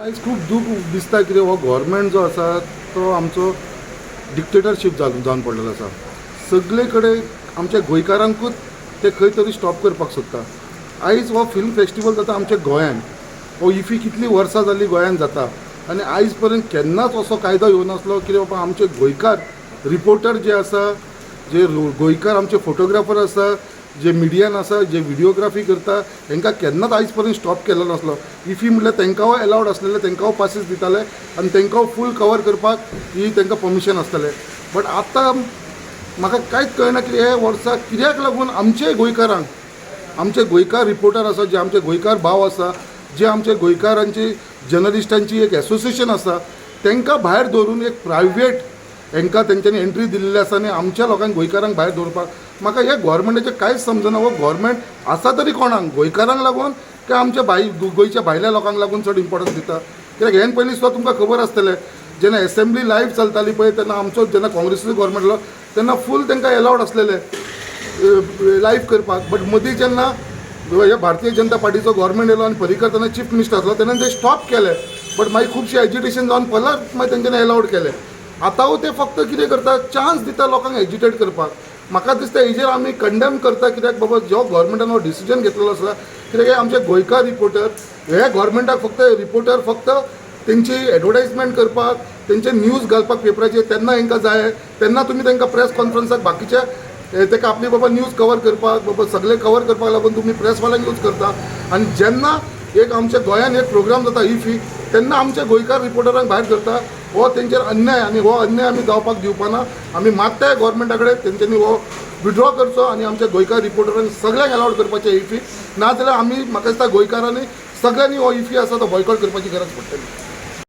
आयज खूब दूख दिसता कितें हो गोवोरमेंट जो आसा तो आमचो डिक्टेटरशीप जावन पडलेलो आसा. सगळे कडेन आमच्या गोंयकारांकूच ते खंय तरी स्टॉप करपाक सोदता. आयज हो फिल्म फेस्टिवल जाता आमच्या गोंयान, हो इफी कितलीं वर्सां जालीं गोंयान जाता आनी आयज पर्यंत केन्नाच असो कायदो येवनासलो कितें बाबा आमचे गोंयकार रिपोर्टर जे आसा, जे गोंयकार आमचे फोटोग्राफर आसा, जे मिडियान आसा, जे विडियोग्राफी करता, तांकां केन्नाच आयज पर्यंत स्टॉप केल्लो नासलो. इफी म्हळ्यार तांकांय एलावड आसलेले, तांकांय पासीस दिताले आनी तांकां फूल कवर करपाक ही तांकां परमिशन आसतालें. बट आतां म्हाका कांयच कळना की हे वर्सा कित्याक लागून आमचे गोंयकारांक, आमचे गोंयकार रिपोर्टर आसा, जे आमचे गोंयकार भाव आसा, जे आमचे गोंयकारांची जर्नलिस्टांची एक एसोसिएशन आसा, तांकां भायर दवरून एक प्रायवेट हांकां तेंच्यांनी एंट्री दिल्ली आसा आनी आमच्या लोकांक गोंयकारांक भायर दवरपाक म्हाका हे गोवोरमेंटाचें कांयच समजना. हो गोवोरमेंट आसा तरी कोणाक, गोंयकारांक लागून काय आमच्या गोंयच्या भायल्या लोकांक लागून चड इम्पोर्टन्स दिता? कित्याक हेन पयलीं सुद्दां तुमकां खबर आसतलें, जेन्ना एसेंब्ली लायव्ह चलताली पळय तेन्ना आमचो जेन्ना काँग्रेसीचो गोवोरमेंट आसलो तेन्ना फूल तांकां एलावड आसलेलें लायव्ह करपाक. बट मदीं जेन्ना हे भारतीय जनता पार्टीचो गोवोरमेंट येयलो आनी पर्रीकर तेन्ना चीफ मिनिस्टर आसलो तेन्ना ते स्टॉप केले. बट मागीर खुबशें एजिटेशन जावन परत मागीर तेंच्यांनी एलावड केले. आतां ते फक्त कितें करता, चान्स दिता लोकांक एजिटेट करपाक. म्हाका दिसता हेजेर आमी कंडेम करता, कित्याक बाबा जो गोवोरमेंटान हो डिसिजन घेतलेलो आसा, कित्याक हे आमचे गोंयकार रिपोर्टर हे गोवोरमेंटाक फक्त रिपोर्टर फक्त तेंची एडवर्टायजमेंट करपाक, तेंचे न्यूज घालपाक पेपराचेर तेन्ना हेंकां जाय तेन्ना तुमी तांकां प्रेस कॉन्फरन्साक बाकीच्या तेका आपली बाबा न्यूज कवर करपाक, बाबा सगळे कवर करपाक लागून तुमी प्रेसवाल्यांक यूज करता. आनी जेन्ना एक आमच्या गोंयान एक प्रोग्राम जाता इफी, तेन्ना आमच्या गोंयकार रिपोर्टरांक भायर धरता. हो तेंचेर अन्याय आनी हो अन्याय आमी जावपाक दिवपाना. आमी मागताय गोवोरमेंटा कडेन तेंच्यांनी हो विड्रॉ करचो आनी आमच्या गोंयकार रिपोर्टरांक सगळ्यांक अलावड करपाचें इफी. नाजाल्यार आमी, म्हाका दिसता, गोंयकारांनी सगळ्यांनी हो इफी आसा तो बॉयकॉट करपाची गरज पडटली.